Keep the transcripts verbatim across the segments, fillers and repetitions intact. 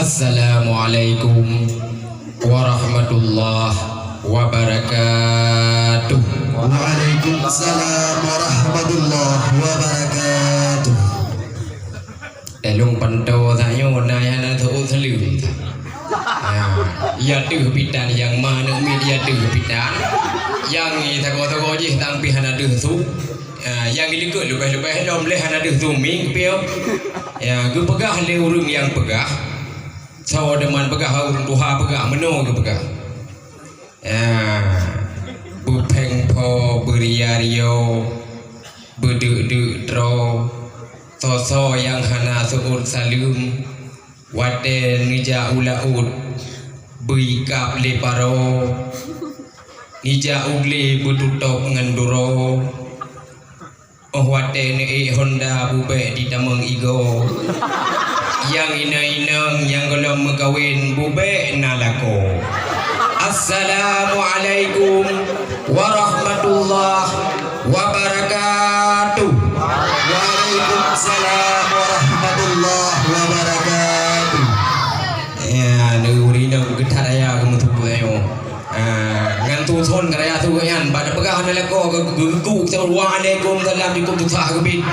Assalamualaikum warahmatullahi wabarakatuh. Waalaikumsalam warahmatullahi wabarakatuh. Lôn pantau tanyoe na nyang na teuôt saleuem. Ha, ya teuh pitan nyang ma aneuk miet ya teuh pitan. Nyang sagoe-sagoe jih tang pih hana deuh su. Ha, nyang geulikot leubeh-leubeh lom lé hana deuh su mieng piôh. Ya, geupeugah lé ureuëng nyang peugah. Soe deungon peugah, ureuëng tuha peugah, meunoe geupeugah. Ya, beupéng pho beuria-rio, beudeuk-deuk droe, soe-soe nyang hana seuôt saleuem, watée neujak u laôt, beuikab lé paro, neujak u glé beututôb ngon duroe. Óh watée neuék honda bubék ditamong igoe. Nyang inong-inong nyang gohlom meukawen bubék na lakoe. Assalamualaikum warahmatullahi wabarakatuh. Waalaikumsalam warahmatullahi wabarakatuh. Ya, nuri nang geutaraya keumutubu ayo. Ah, ngan tuson karya tu nyan, bak peugah hana leko, geugu kita, "Waalaikumsalam, bikum tusah keubiet."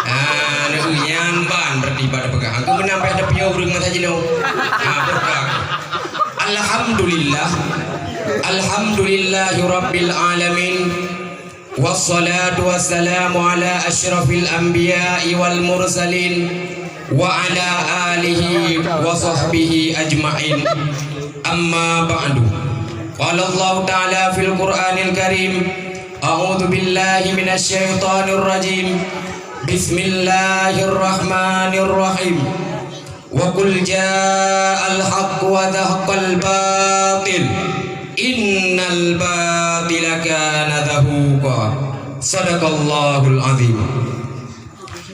Ah, nyan ban berarti bak peugah. Aku menang payah ada piôh ureuëng masa jinoe. Ah, peugah. Alhamdulillah. Alhamdulillahirabbil alamin. Wassalatu wassalamu ala asyrafil anbiya'i wal mursalin wa ala alihi wa sahbihi ajma'in. Amma ba'du. Qala Allahu ta'ala fil Qur'anil Karim, a'udzu billahi minasy syaithanir rajim. Bismillahirrahmanirrahim. Wa qul ja'al haqq wa zahaqal batil, innal batila kana zahuqa. Sadaqallahul azim.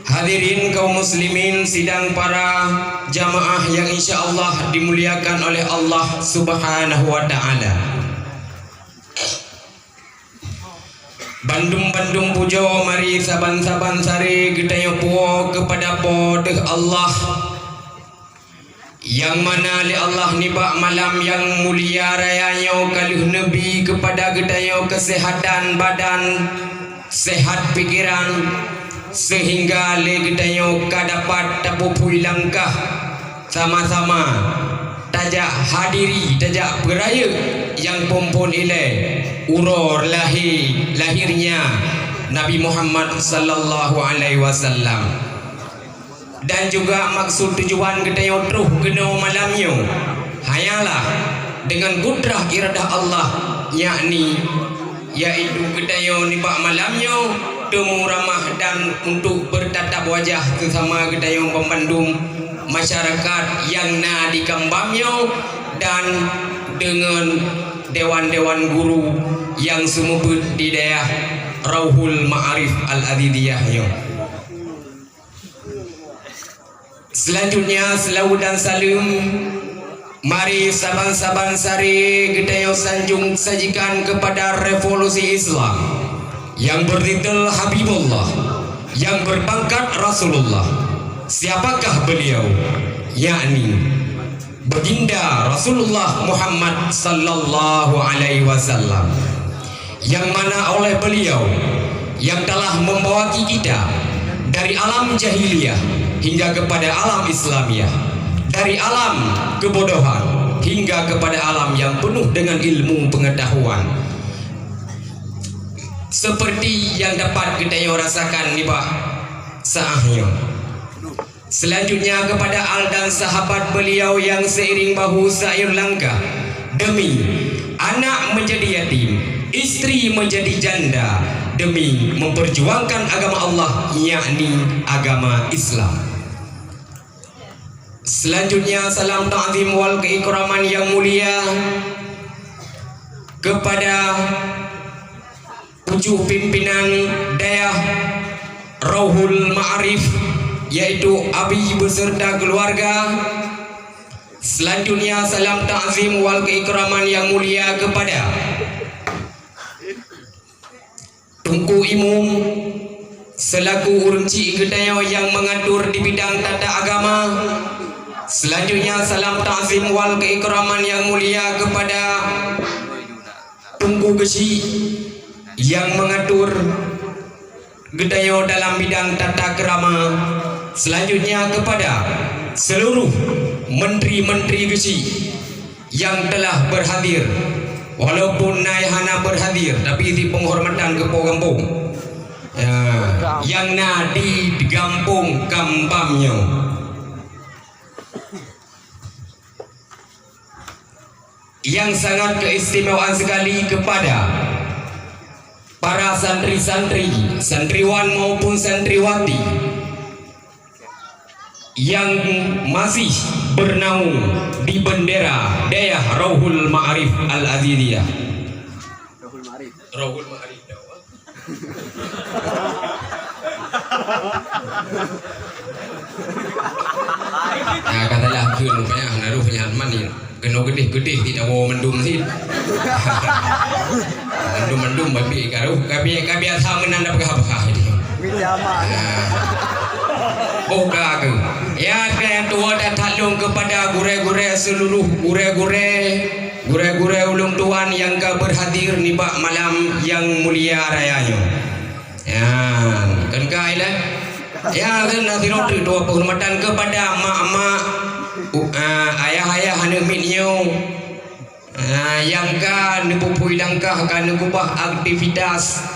Hadirin kaum muslimin, sidang para jamaah yang insya Allah dimuliakan oleh Allah Subhanahu wa Ta'ala. Bandum-bandum pujoe mari saban-saban sare geutanyoe puwoe keupada Po teuh Allah, nyang mana lé Allah nibak malam nyang mulia raya nyoe ka lheueh neubi keupada geutanyoe keuseuhatan badan, seuhat pikeran, seuhingga lé geutanyoe ka dapat tapeuphui langkah sama-sama tajak hadiri, tajak peurayeuk nyang phon-phon ilée uroe lahé, lahirnya Nabi Muhammad sallallahu alaihi wasallam. Dan juga maksud tujuan geutanyoe troh keunoe malam nyoe hanyalah deungon kudrah iradah Allah, yakni yaitu geutanyoe nibak malam nyoe teumuramah dan untuk beurtatap wajah seusama geutanyoe banmandum masyarakat nyang na di Kambam nyoe dan deungon dewan-dewan guru nyang seumeubeuet di dayah Rauhul Ma'arif Al-Aziziyah nyoe. Selanjutnya, seulaweuet dan saleuem mari saban-saban sare geutanyoe sanjong sajikan keupada revolusi Islam nyang beurtitel Habibullah, nyang beurpangkat Rasulullah. Siapakah beliau? Yakni Baginda Rasulullah Muhammad sallallahu alaihi wasallam, yang mana oleh beliau yang telah membawaki kita dari alam jahiliyah hingga kepada alam Islamiyah, dari alam kebodohan hingga kepada alam yang penuh dengan ilmu pengetahuan. Seperti yang dapat geutanyoe rasakan nibak saat nyoe. Selanjutnya kepada al dan sahabat beliau yang seiring bahu seiring langkah, demi anak menjadi yatim, istri menjadi janda, demi memperjuangkan agama Allah, yakni agama Islam. Selanjutnya salam takzim wal keikraman yang mulia kepada pucuk pimpinan dayah Rauhul Ma'arif, yaitu Abi beserta keluarga. Selanjutnya salam takzim wal keikraman yang mulia kepada Teungku Imum selaku ureuëng chik geutanyoe nyang mengatur di bidang tata agama. Selanjutnya, salam takzim wal keikraman yang mulia kepada Teungku Geuchik yang mengatur geutanyoe dalam bidang tata krama. Selanjutnya, kepada seluruh menteri-menteri Geuchik yang telah berhadir. Walaupun na nyang hana berhadir, tapi di penghormatan keu po gampông, ya, nyang na di gampông Kambam nyoe. Yang sangat keistimewaan sekali kepada para santri-santri, santriwan maupun santriwati yang masih bernaung di bendera Dayah Rauhul Ma'arif Al-Aziziyah. Rauhul Ma'arif. Nah, kata lah keu payah naruh nyan man ni. Keunoe geudeh-geudeh di dawa mandum sit. Mandum-mandum babi karuh, kabi kabi asa meunan dah peugah-peugah ini. Minta maaf. Nah. Boh ka keu. Ya, keu yang tua dan taklong kepada gurée-gurée seluruh gurée-gurée, gurée-gurée ulôn tuan yang ka berhadir nibak malam yang mulia raya nyoe. Ya, kan kai lah. Ya, kan nasi roti dua penghormatan kepada mak-mak, u-, ah, ayah-ayah aneuk miet nyoe. Ah, yang ka neupupui langkah, ka neukubah aktivitas.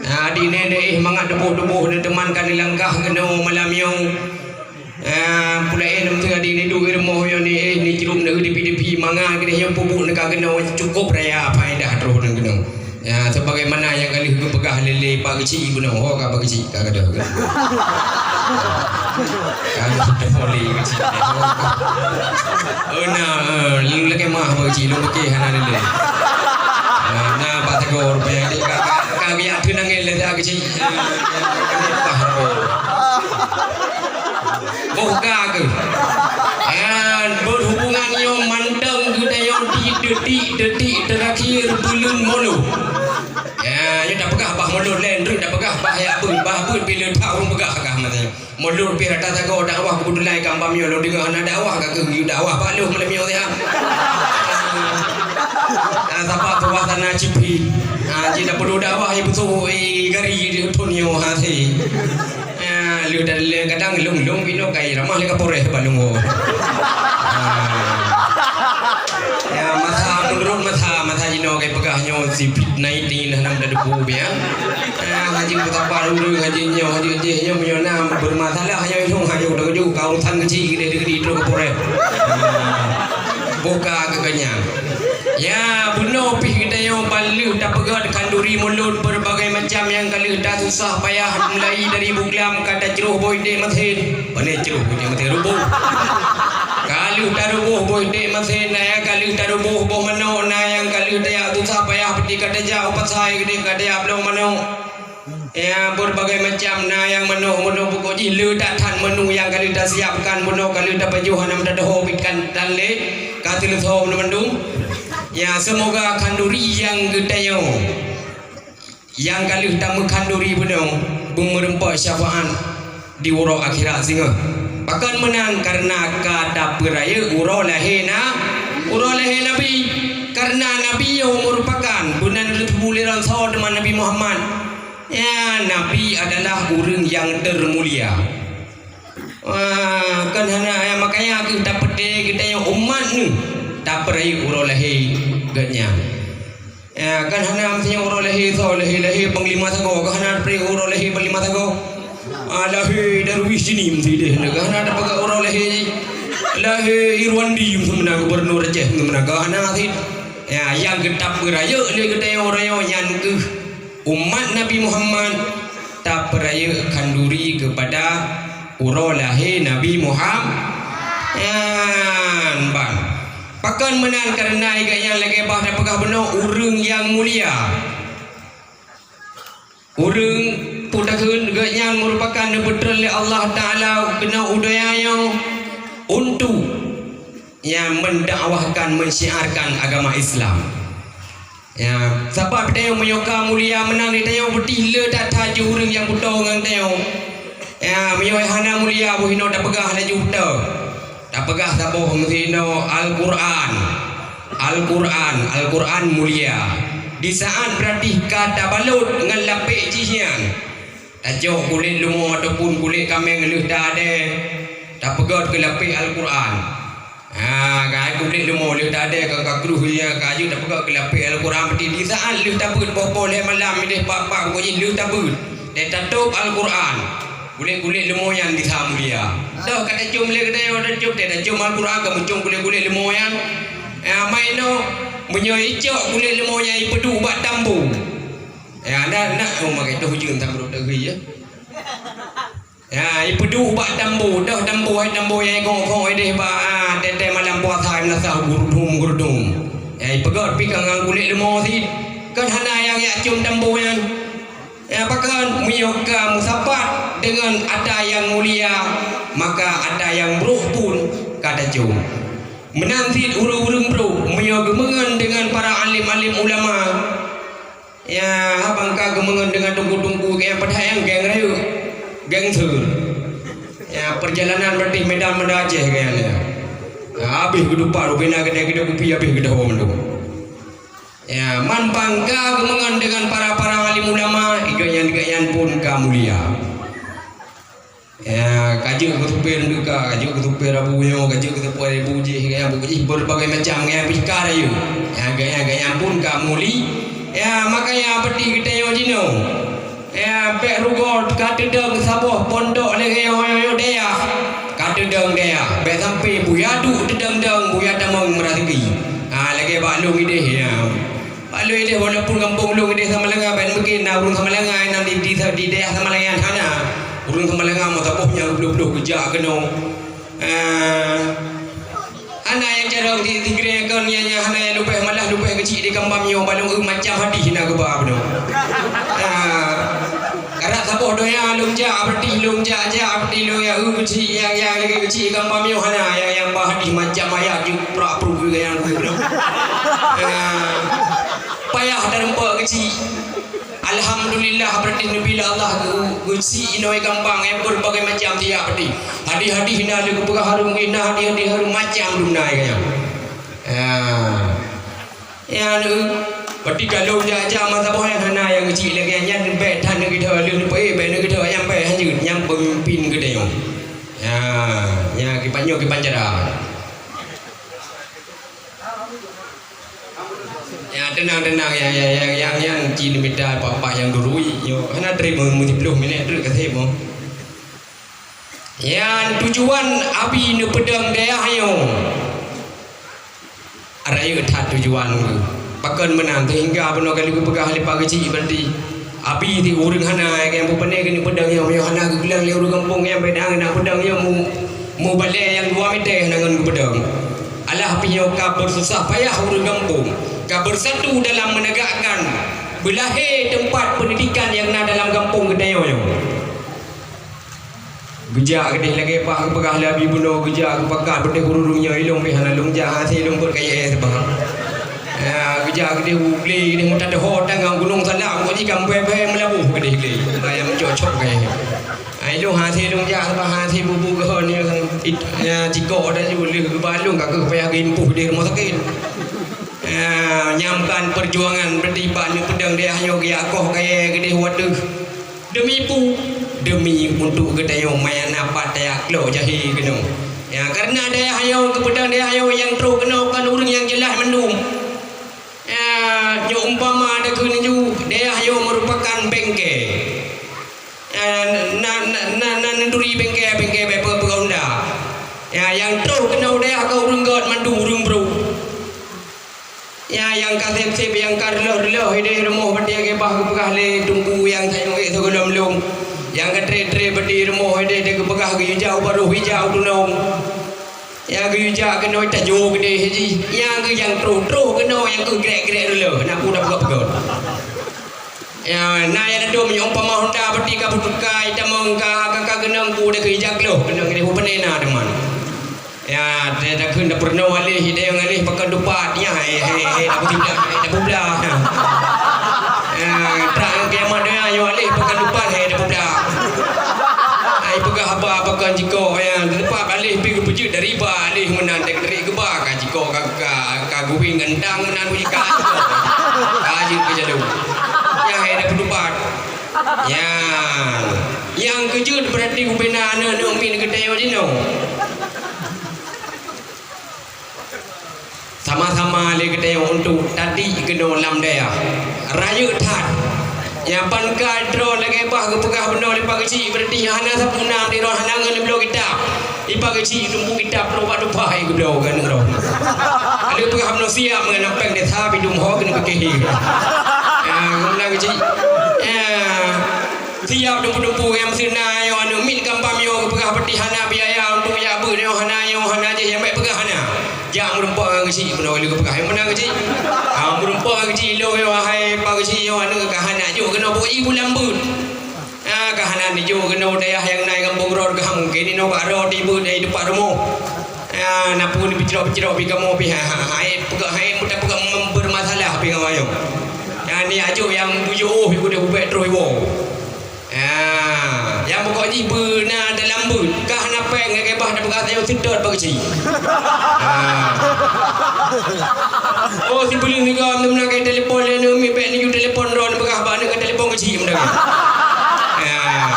Ah, di nene eh mangat deboh-deboh neuteman ka neulangkah keunoe malam nyoe. Ah, pula eh, lom teuh adi neuduek i rumoh nyoe ni, eh, ni jeurup neu depi-depi mangat keudeh nyoe pupuk neuka keunoe cukup raya faedah troh neu keunoe. Ya, sebagaimana nyang ka lheueh geupeugah lé, lé Pak Geuchik keunoe, ho ka Pak Geuchik ka gadoh. Ka gadoh lé Geuchik. Oh, na, eh, lôn lakée meuah Pak Geuchik, lôn lakée hana lé. Ah, na Pak Tagor, rupanya ka, ka, ka biak teunangé lé Pak Geuchik. Boh ka keuh. Dan berhubungan nyoe mantong geutanyoe di detik-detik terakhir buleuen Molod. Ya, nyoe tapeugah bah Molod laén, treuk tapeugah bah yak beuet, bah beuet pih le that ureueng peugah kah maté. Molod pih rata sagoe dakwah keubeutulan i Kambam nyoe lôn deungoe hana dakwah ka keuh geuyue dakwah bak lôn malam nyoe siat. Ah, sabab suasana cipit. Ah, jih tapeudua dakwah i peusoe i gari di thon nyoe hase. Ya, lheueh dan lheueh kadang lôn-lôn binoe kai ramah lé Kapolres bak lôn woe. Ah. Ya, masa menurut masa, masa jinoe kai peugah nyoe covid nineteen hana meudadebu biang. Ya, haji meusabar ureueng, haji nyoe, haji jih nyoe, meunyoe na bermasalah nyoe, nyoe haji udah keju, ka urusan kecil gede-gede terus Kapolres. Ah. Boh ka keu geuhnyan. Ya, bunoe pih geutanyoe ban lheueh tapeugét khanduri Molod berbagai macam nyang ka lheueh tasusah payah mulai dari buklam ka tacroh boh idek masin. Pane croh boh idek masin ruboh. Ka lheueh taruboh boh idek masin, na nyang ka lheueh taruboh boh manok, na nyang ka lheueh tajak susah payah peuti ka tajak u pasai, geude ka tajak bloe manok. Ya, berbagai macam na nyang meunoh-meunoh pokok jih le that-that menu nyang ka lheueh tasiapkan bunoe ka lheueh tapajoh hana meudadoho biet kan tan lé ka teuleusoe mandum. Ya, semoga khanduri nyang geutanyoe nyang ka lheueh tameukhanduri bunoe beumeureumpok syafaat di uroe akhirat singoh. Pakon meunan? Kareuna ka tapeurayeuk uroe lahé na, uroe lahé Nabi. Kareuna Nabi nyoe meurupakan bunan reuteubu lé ransoe teuma Nabi Muhammad. Ya, Nabi adalah ureueng nyang teurmulia. Wah, kon hana, ya, makanya keuh tapeuté geutanyoe umat neuh tapeurayeuk uroe lahé geuhnyan. Ya, kon hana meusinya uroe lahé soe, lahé-lahé panglima sagoe, kon hana tapeurayeuk uroe lahé panglima sagoe. Ah, lahé Darwis Jini meusideh, kon hana tapeugah uroe lahé jih. Lahé Irwandi meunan gubernur Aceh meunan, kon hana sit. Ya, nyang geutapeurayeuk lé geutanyoe uroe nyoe nyan keuh umat Nabi Muhammad tapeurayeuk khanduri keupada uroe lahé Nabi Muhammad. Nyan ban. Pakon meunan? Kareuna i geuhnyan lagée bah tapeugah bunoe ureueng nyang mulia. Ureueng peue takheun geuhnyan meurupakan neupeutreun lé Allah Taala keunoe u donya nyoe untuk nyang mendakwahkan, mensyiarkan agama Islam. Ya, sabab tanyoe meunyoe ka mulia meunan, tanyoe beutih le that-that jih ureueng nyang beutôi ngon tanyoe. Ya, meunyoe hana mulia, boh inoe tapeugah laju beutôi. Tapeugah saboh meusinoe Al-Qur'an. Al-Qur'an, Al-Qur'an mulia. Di saat beurati ka tabalot ngon lapék jih nyan. Tacok kulét leumo ataupun kulét kaméng lheueh taadé, tapeugöt keu lapék Al-Qur'an. Ha, ka kulét leumo lheueh taadé ka, ka kruh jih nyan, ka jeuet tapeugöt keu lapék Al-Qur'an, berarti di saat lheueh tabeuet poh-poh lhèe malam idéh pat-pat bunoe jih lheueh tabeuet. Teutatôb Al-Qur'an. Kulét-kulét leumo nyan bisa mulia. Toh ka tacôm lé geutanyoe, tacôm, tacôm Al-Qur'an ka meucôm kulét-kulét leumo nyan. Ya, mai nyoe, meunyoe icok kulét leumo nyan ipeuduek bak tambo. Ya, na, na, oh, makai toh ujeuen tambo teuh ya. Ya, ipeuduek bak tambo, toh tambo, hai tambo nyang ikong-ikong idéh bak, ah, teuntèe malam puasa, meunasah gurdum-gurdum. Ya, ipeugöt pih ka ngon kulét leumo cit. Kan hana nyang jak côm tambo nyan. Ya, pakon meunyoe ka meusapat deungon ata nyang mulia, maka ata nyang brôk pun ka tacôm. Meunan cit ureueng-ureueng brôk, meunyoe geumeungon deungon para alim-alim ulama, ya, haba ka geumeungon deungon teungku-teungku, geuh nyang padahai nyang geng rayeuk, geng seur. Ya, perjalanan berarti Medan Banda Aceh geuh nyan. Ya, habéh geudupat, rubena geude-geude kupi habéh geudohom tu. Ya, man bangga geumeungon deungon para-para alim ulama, geuh nyan, geuh nyan pun ka mulia. Ya, ka jeuet keu supir ndeuka, ka jeuet keu supir abu nyoe, ka jeuet keu supir ibu jih, geuh nyan, bu jih, berbagai macam, geuh nyan, pih ka rayeuk. Ya, geuh nyan, geuh nyan pun ka muli. Ya, makanya peuti geutanyoe jinoe. Ya, bèk rugoe ka teudong saboh pondok lagèe nyoe dayah. Ka teudong dayah. Bèk sampai buya duek teudong-dong, buya tamong meuraseuki. Ha, lagèe bak lôn idéh, ya. Bak lôn idéh, walaupun gampông lôn idéh Samalanga, bèk mungken na ureueng Samalanga nyang di, di, di dayah Samalanga hana. Ureueng Samalanga meusaboh nyang blueh-blueh geujak keunoe. Ah, hana nyang carông di, di Green Icon nyan, nyan hana nyang leubeh, malah leubeh keuchik di Kambam nyoe, bak lôn, eu, macam hadih na geuba bunoe. Ah, karap saboh donya lôn jak, berarti lôn jak, jak, berarti lôn jak, eu, keuchik, nyang, nyang lagèe keuchik di Kambam nyoe hana, nyang, nyang ba hadih macam ayat jeuet prak pruet nyang bunoe. Ah, payah tarumpok keuchik. Alhamdulillah, berarti neubi lé Allah geu-, geuchik inoe gampang, eh, berbagai macam tiap hadih. Hadih-hadih na lé geupeugah hareuem, na hadih-hadih hareuem macam dum na, ya. Ya. Ya, lé, berarti ka lôn jak-jak masa boh nyan hana nyang geuchik lagèe nyan, bèk that neugeutho, lheueh neupeuék, bèk neugeutho, nyan bèk hanjeuet, nyan peumimpin geutanyoe. Ya, ya, kiban nyoe, kiban cara. Ya, teunang, teunang, ya, ya, ya, nyang, nyang ci neumita papa nyang durui nyoe. Hana trép meu-, meusiploh minèt treuk ka sép mo. Nyan tujuan Abi neupeudong dayah nyoe. Rayeuk that tujuan geuh. Pakon meunan, sehingga bunoe ka lheueh geupeugah lé Pak Geuchik, berarti Abi di ureueng hana, nyang beupeudong nyoe, nyoe hana geugulang lé ureueng gampông, nyang beda na peudong nyoe mu-, mubalèe nyang dua meter hana ngon geupeudong. Alah pih nyoe ka beususah payah ureueng gampông, ka beusatu dalam meunegakkan beulahé teumpat peundidikan nyang na dalam gampông geutanyoe nyoe. Geujak keudeh lagèe paih geupeugah lé Abi bunoe, geujak geupakat beudeh ureueng nyoe ilong pih hana lôn jak, hase lôn beuet kayèe saban. Ya, geujak keudeh u glé, keudeh meutateuho tangga Gunong Salak, pokok jih ka bhée-bhée meulaboh keudeh glé. Ayam cocok kayèe. Ai lôn hase lôn jak saban, hase bubu geuhon nyoe, it-, ya, cikok dan ju lheueh geuba lôn ka keuh payah geuimpôh di rumoh sakét. Ya, nyang ban peujuangan beutibak neupeudong dayah nyoe geujak koh kayèe keudeh u ateueh. Demi pu, demi untuk geutanyoe maya na pat tajak klok jahé keunoe. Ya, karena dayah nyoe, keupeudong dayah nyoe nyang troh keunoe kon ureueng nyang jeulaih mandum. Ya, nyoe umpama takheun laju, dayah nyoe meurupakan bengke. Ya, na, na, na, na neuturi bengke, bengke bèk peugah honda. Ya, nyang troh keunoe dayah kon ureueng göt mandum, ureueng brôk. Ya, nyang ka sép-sép, nyang ka reuloh-reuloh idéh rumoh, berarti nyang bah geupeugah lé Teungku nyang sayang ék sigohlom lôn. Nyang ka trép-trép berarti rumoh idéh, geupeugah geuyue jak u barôh, ijak u tunong. Ya, geuyue jak keunoe tajo keudeh jih. Nyang keuh nyang troh-troh keunoe, nyang keuh grek-grek reuloh, na peue tapeugah-peugah. Ya, na nyang ladôm nyang umpama honda berarti ka beuteukai tamong ka, ka, ka keunong peue dikeue ijak glôh, keunong idéh peue na teuma. Ya, takheun tapeurunoe aléh, idéh ngon aléh pakon tupat, nyan, hai, hai, hai, tapeusidak, hai, tapeublah, nyan. Ya, trak ngon kiamat donya, nyoe aléh pakon tupat, hai, tapeublah. Hai, peugah haba pakon jikok, ya, Teumpat aléh pi geupeujeuet dari ba aléh meunan dek-dek geuba ka jikok ka, ka, ka guwing gantang meunan wujud ka jikok. Ka jeuet keu jalô. Nyang hai dah peuteupat. Nyan. Nyang keujeuet berarti ubena aneuk-aneuk miet geutanyoe jinoe. Sama-sama lé geutanyoe untuk tadi keunoe lam dayah. Rayeuk that. Nyang ban ka droe lagèe bah geupeugah bunoe lé Pak Geuchik, berarti hana sapeue nam di droe hana ngon bloe kitab. Di Pak Geuchik tumpu kitab droe bak tupai geubloe keu aneuk droe. Ada peugah bunoe siap ngon apeng desa bidum ho keuneuk pike. Ya, guna Geuchik. Ya. Siap dumpu-dumpu nyang meuseuna nyoe aneuk miet gampang nyoe geupeugah peuti hana biaya untuk jak beuet nyoe hana nyoe hana jih nyang bèk peugah hana. Jak meureumpok ngon Geuchik peunoh lé geupeugah nyang meunan Geuchik. Ha, meureumpok ngon Geuchik ilong nyoe hai Pak Geuchik nyoe aneuk ka hana jok keunoe pokok jih bulan beuet. Ha, ka hana neujok keunoe dayah nyang na i gampông droe ka mungken inoe bak droe tibeuet dari teumpat rumoh. Ha, na pun picrok-picrok pi kamoe pi ha, ha, hai peugah hai mudah peugah mem-, bermasalah pi ngon ayong. Nyan ni ajoh nyang tujoh oh, yue deh ubek troh iwoe. Ah, nyang pokok jih beuna dalam beut. Kah na péng ngon kebah na peugah tanyoe seudot bak geuchik. Ah. Oh, sibuleuen sigoe meunan kai telepon lé neumiet bèk neujue telepon droe neupeugah bak neuk ka telepon geuchik meunan. Ah.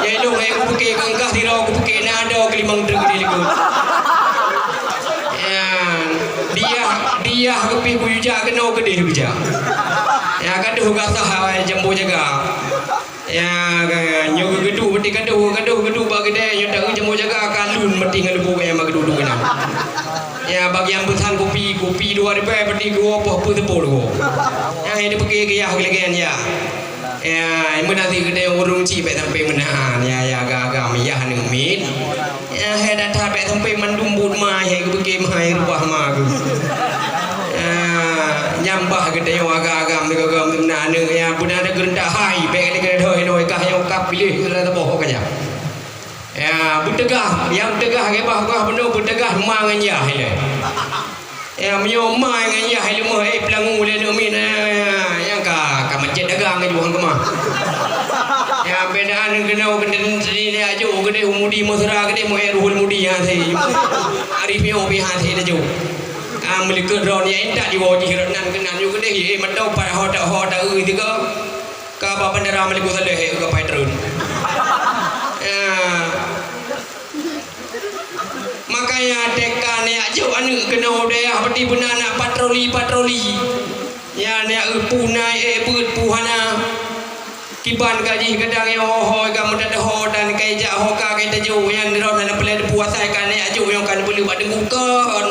Ya ilong hai kupike keu kah sidroe kupike na adoe keu limong treuk di likot. Ya, diah, diah geupih kuyue jak keunoe keudeh geujak. Ya, gadoh gasah awai jambo jaga. Ya, nyoe geuduek beuti gadoh, gadoh geuduek bak keudè, nyoe taeu jambo jaga ka lun meuti ngon lubuk nyang geuduek-duek keunan. Ya, bagian peusan kupi, kupi dua ribèe beuti geuwoe poh peuet teupot geuwoe. Ya, ini peuke geuyah geulegan ya. Ya, meunan sit geutanyoe ureueng chik bèk sampai meunan. Ya, ya, agam-agam, yah aneuk miet. Ya, hai that-that bèk sampai mandum buet ma, hai geubeuke ma, hai rubah ma geuh. Ya, nyang bah geutanyoe agam-agam, agam-agam meunan aneuk, ya, beuna ada geureuntak hai, bèk lé geutanyoe, kah nyoe kah piléh, geutanyoe boh ka nyan. Ya, beuteugah, nyang teugah geuba-ba bunoe beuteugah ma ngon yah ilèe. Ya, meunyoe ma ngon yah ilèe meuh, eh, peulangu lé aneuk miet, eh, nyang ka, ka macet dagang laju han keumah. Ya, beda aneuk keunoe keuneuk tadi lé ajoh keudeh u Mudi Mesra keudeh meuh, eh, Ruhul Mudi ha, si. Arif nyoe pih ha, si laju. Ah, meulikot droe nyan intat jiwoe jih rot nan keunan nyoe keudeh, eh, mantong pat ho tak ho tak eu tiga. Ka bak bandara Malikussaleh, eh, ka pai treun. Ya. Makanya teuka neujak jok aneuk keunoe dayah beuti beuna nak patroli-patroli. Ya, neujak eu peue na, eh, beuet peue hana. Kiban ka jih kadang nyoe ho-ho ka meudat ho dan kai jak ho ka kai tajok nyan droe hana peuleueh teupeue asai ka neujak jok nyoe ka neubeuleuk bak teungku kon.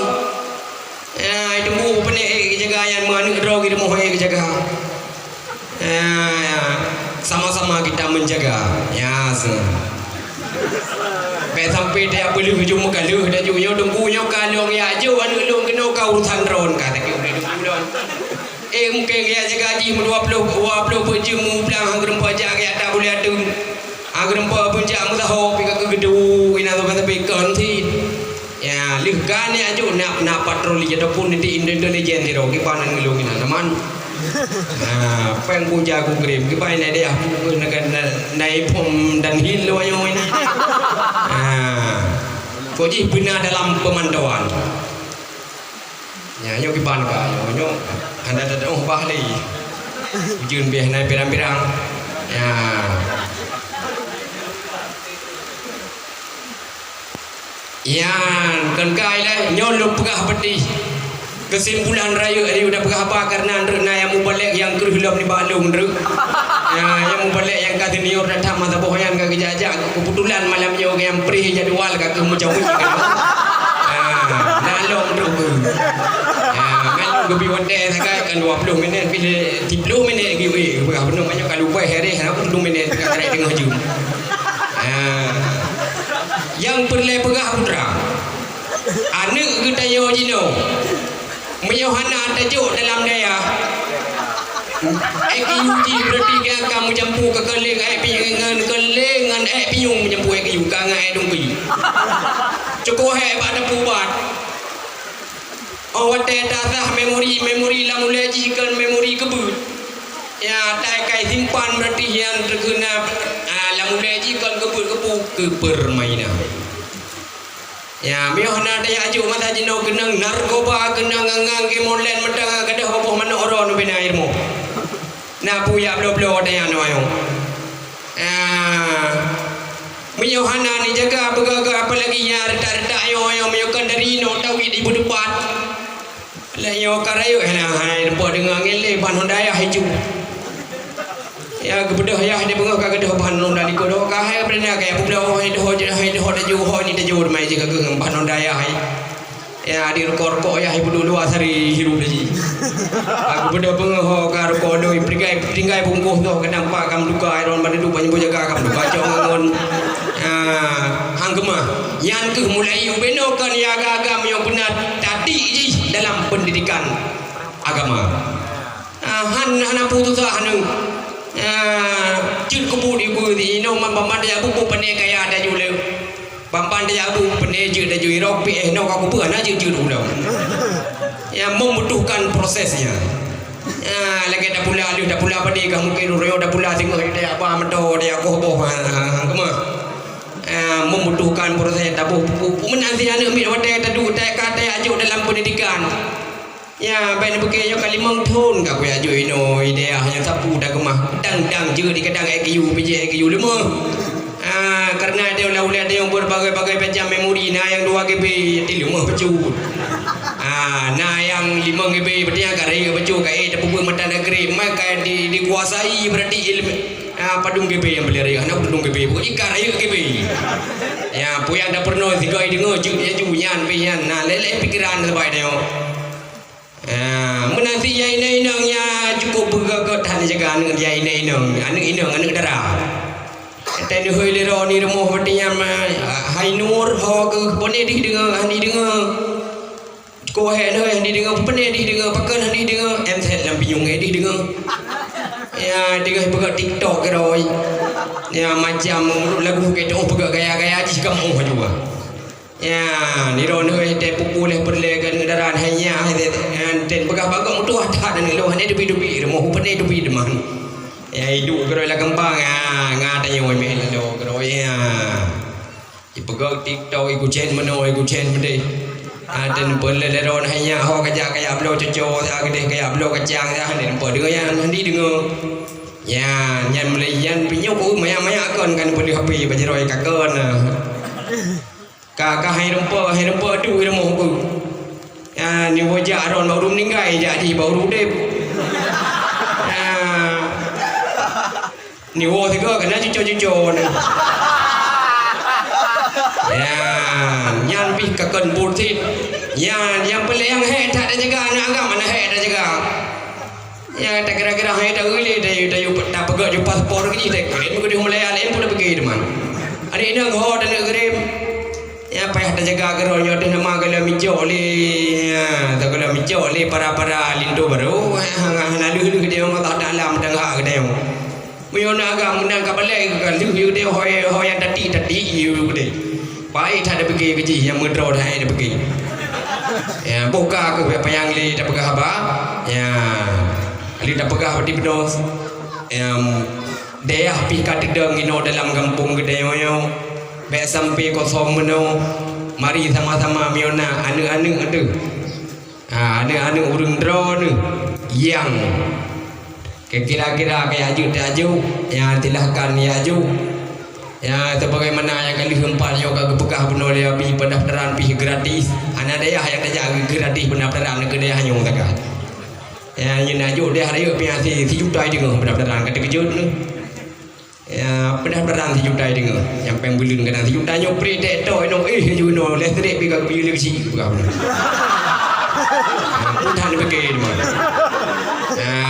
Ya, teungku peuneuk, eh, geujaga nyan meu aneuk droe geurumoh, eh, geujaga. Ya, ya. Sama-sama kita menjaga. Ya, se-, bèk sampai tajak peuleueh jeuem meukaleuh dan jeuem nyoe teungku nyoe ka lôn jak jok aneuk lôn keunoe ka urusan droen ka tapi ulèe teungku lôn. Eh, mungken jak jaga jih meudua ploh, dua ploh peuet jeuem meublang han geureumpok jak gaya tak boleh ateueh. Han geureumpok pun jak meusaho pi ka keu geudu ina sabe-sabe kon sit. Ya, lheueh ka neujak jok na, na patroli ataupun nanti intelijen sidroe kiban aneuk lôn inan aman. Ha, péng buja kugrem, kiban na dayah na, na, na iphom dan hil lo nyoe ini. Ha. Kok jih beuna dalam pemantauan. Ya, nyoe kiban ka, nyoe, nyoe hana teudoh bah lé. Ujeuen beh na pirang-pirang. Ya. Nyan, kon kai lé, nyoe lôn peugah peudeh. Keusimpulan rayeuk, rayeuk dak peugah haba kareuna ndreuk na nyang mubalek nyang kreueh lom nibak lôn ndreuk. Ya, nyang mubalek nyang ka senior that-that masa boh nyan ka geujak-jak. Keubeutulan malam nyoe nyang preh jadwal ka keuh meucawi. Ha, na lom ndreuk. Ha, ngan lôn geubi watèe sagai kan dua ploh minit, pih lé siploh minit geuyue. Peugah bunoe nyoe ka lumpah hareh, na peuet ploh minit ka karek teungoh jeuem. Ha. Nyang peureulèe peugah putra, aneuk geutanyoe jinoe, meunyoe hana tajok dalam dayah, I Q jih berarti geuh akan meujampu keu keuléng, eh, pi-, ngon keuléng ngon, eh, pinyueng meujampu I Q ka ngon, eh, dungki. Cukôp, eh, bak tapeuubat. Oh, watèe tasah memori, memori lam ulèe jih kon memori keubeuet. Ya, tai kai simpan berarti nyan terkena, ah, lam ulée jih kon keubeut keupeue keu permainan. Ya, miyuh hana tajak jok masa jinoe keunong narkoba, keunong ngang-ngang game online mantong gadôh boh manok ron ubena ilmu. Na peue jak bloe-bloe watée nyan nyoe. Ah, meunyoe hana neujaga beugöt-göt, apalagi nyang retak-retak nyoe, nyoe meunyoe kon dari inoe tawét ibu depan. Lheueh nyoe ka rayeuk hana, hana teupeu deungoe angén lé ban hon dayah iju. Ya geubeudôh yah di beungoh ka geudoh ban hon dayah likot doh ka hai beureunak kaya peubloe hai doh hai doh laju hai ni laju teuma jih ka geuh ban hon dayah hai. Ya, di rukok-rukok yah ibu dulu asari hirup lagi. Aku beudôh beungoh ho ka rukok doi, peringgai, peringgai bungkôh nyoe, kadang pak kam duka, iron ban duduek banyak jaga kam duka cok ngon. Ah, hang keumah. Nyan keuh mulai ubenoe kon ya agam-agam nyang beuna tadi jih dalam pendidikan agama. Ah, han, hana putus asa hana. Ah, jeuet keubu di bu di inoe man ban-ban ya buku pane kaya ada juleu. Ban-ban tajak bu, peuneujeuet tajui rok, pi eh, noe ka kupeue, hana jeuet-jeuet ulôn. Ya, membutuhkan prosesnya. Ya, lagée tapula lheueh, tapula padé kah mungkin uroe tapula singoh di dayah ba meudo, dayah goh boh, ha, ha, ha, keumah. Ya, membutuhkan proses taboh buku. Meunan si aneuk miet watée tadu, tai ka tajak jok dalam pendidikan. Ya, bèk neupike nyoe ka limong thon ka kujak jok inoe, idéh nyang sapu da keumah. Dang-dang jeuet dikadang I Q, pijéh I Q leumoh. Ah, karena ada ulèe-ulèe ada nyang berbagai-bagai macam memori, na nyang dua G B, di leumoh bacut. Ah, na nyang limong G B, berarti nyang ka rayeuk bacut, ka eh, tapeubuet mata da grade, mai ka di, dikuasai berarti ilmu. Ah, padum G B nyang boleh rayeuk, hana padum G B, pokoknya ka rayeuk G B. Ya, peue nyang da peurunoe sigoe deungoe jeuet laju nyan pih nyan. Nah, lé-lé pikiran sabai tanyoe. Ah, meunan cit nyang inong-inong nyang cukup beugöt-göt that neujaga aneuk nyang inong-inong, aneuk inong, aneuk dara. Watèe neuhôi lé droeneuh rumoh watèe nyan, ah, hai Nur, ho keuh, pane dih deungoe, hana deungoe. Ko hé neuhôi, hana deungoe, pane dih deungoe, pakon hana deungoe, em sét lam pinyueng, eh, dih deungoe. Ya, deungoe peugöt TikTok keudroe. Ya, macam lagu keudroe peugöt gaya-gaya jih kamoe juga. Ya, nirôn hôi teupupu lé peureulèe keu neudara hai nyak hai tét, han tét peugah bagoe meutuah that aneuk lôn, hana teubi-teubi rumoh, pane teubi teuma. Ya, iduek keudroe lam keumbang, ya, nga tanyoe meh laloe keudroe, ya. Ipeugah TikTok, ikucen meunoe, ikucen meudeh. Ha, dan peureulèe lôn hai nyak ho kajak kajak bloe cuco, sa keudeh kajak bloe kacang, sa hana deungoe, deungoe nyan, hana deungoe. Ya, nyan meulai nyan pinyueng ku maya-maya kon kan peuleueh H P bajaroe ka kon. Ka, ka hai rumpok, hai rumpok tu i rumoh ku. Ya, ni wajak aron baru meninggai, jak jih baru udép. Ya. Ni woe sigoe keunan cuco-cuco ni. Ya, nyan pih ka kon buet cit. Ya, nyang peureulèe nyang hék that tajaga aneuk agam, aneuk hék tajaga. Ya, takira-kira hai taeu lé, tayu, tayu, tapeugöt ju paspor keu jih, takirim keu jih meulaya laén pun tapeugöt teuma. Aneuk inong ho taneuk kirim. Ya, payah tajaga keudroe nyoe teuh nama geula micok lé, ya, ta geula micok lé para-para linto barô, ha, ha, hana lheueh-lheueh di Allah Taala meudangha geutanyoe. Meunyoe na agam meunan ka balek ka lheueh yue deh, hôi, hôi nyang tatik-tatik yue deh. Baik that tapiké keu jih nyang meudroe that tapiké. Ya, boh ka keuh payang lé tapeugah haba. Ya. Lé tapeugah di peunoh. Ya, dayah pih ka teudong inoe dalam gampông geutanyoe nyoe. Bèk sampai kosong meunoe. Mari sama-sama meunyoe na aneuk-aneuk teuh. Ha, aneuk-aneuk ureueng droeneuh nyang kira-kira ka jak jok, jak jok, ya, silahkan jak jok. Ya, sebagaimana nyang ka lheueh empat nyoe ka geupeugah bunoe lé Abi, pendaftaran pih gratis. Hana dayah nyang tajak gratis pendaftaran keu dayah nyoe sagai. Ya, nyoe na jok dayah rayeuk pih hase sijuta deungoe pendaftaran, ka teukeujot neuh. Ya, pendaftaran sijuta deungoe. Nyang péng buleuen kadang sijuta nyoe pri tek tok inoe, eh, laju inoe listrik pi ka geubri lé keuchik, peugah bunoe. Ya, peue that neupiké teuma. Ya.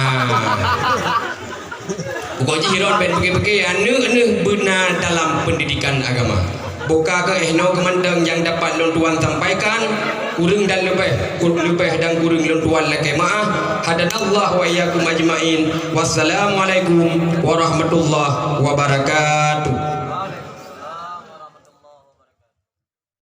Pokok jih droen bèk piké-piké, aneuk-aneuk beuna dalam pendidikan agama. Boh ka keuh eh noe keumantong nyang dapat lôn tuan sampaikan. Kureueng dan leubeh, leubeh dan kureueng lôn tuan lakèe meu'ah. Hadanallahu wa iyyakum ajma'in. Wassalamualaikum warahmatullahi wabarakatuh.